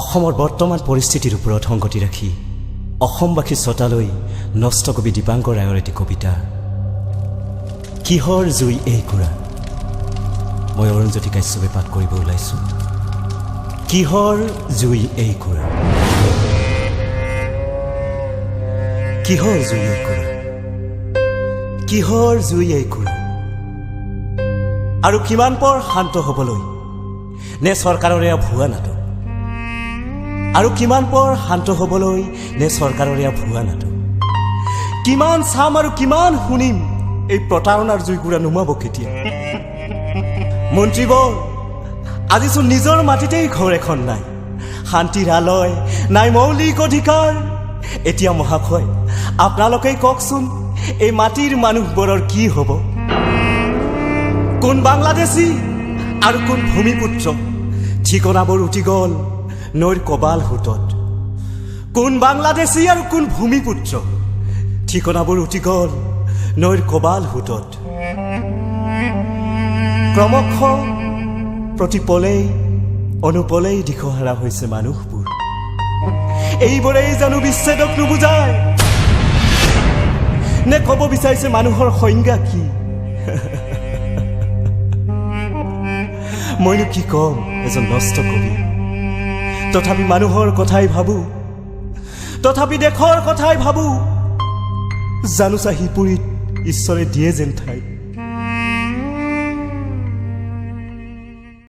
অসমৰ বৰ্তমান পৰিস্থিতিৰ ওপৰত সংগতি ৰাখি অসমবাসী শ্ৰোতালৈ নষ্ট কবি দীপাংকৰ ৰায়ৰ এটি কবিতা, কিহৰ জুই এইকুৰা। মই অৰুণজ্যোতি কাশ্যপে পাঠ কৰিব ওলাইছোঁ। কিহৰ জুই এইকুৰা, কিহৰ জুই এইকুৰা, কিহৰ জুই এইকুৰা? আৰু কিমান পৰ শান্ত হ'বলৈ নে চৰকাৰৰ এয়া ভুৱা নাটক? আৰু কিমান পৰ শান্ত হ'বলৈ নে চৰকাৰৰ এয়া ভুৱা নাটক? কিমান চাম আৰু কিমান শুনিম, এই প্ৰতাৰণাৰ জুইকুৰা নুমাব কেতিয়া? মন্ত্ৰীবৰ, আজিচোন নিজৰ মাটিতেই ঘৰ এখন নাই, শান্তিৰ আলয় নাই, মৌলিক অধিকাৰ। এতিয়া মহাশয়, আপোনালোকেই কওকচোন, এই মাটিৰ মানুহবোৰৰ কি হ'ব? কোন বাংলাদেশী আৰু কোন ভূমিপুত্ৰ, ঠিকনাবোৰ উটি গ'ল নৈৰ কবাল সোঁতত। কোন বাংলাদেশী আৰু কোন ভূমিপুত্ৰ, ঠিকনাবোৰ উটি গ'ল নৈৰ কবাল সোঁতত। ক্ৰমশ প্ৰতি পলেই অনুপলেই দিশহাৰা হৈছে মানুহবোৰ। এইবোৰেই জানো বিচ্ছেদক নুবুজায়? নে ক'ব বিচাৰিছে মানুহৰ সংজ্ঞা কি? মইনো কি ক'ম, এজন নষ্ট কবি। তথাপি মানুহৰ কথাই ভাবো, তথাপি দেশৰ কথাই ভাবো। জানোচা সিপুৰীত ঈশ্বৰে দিয়ে যেন ঠাই।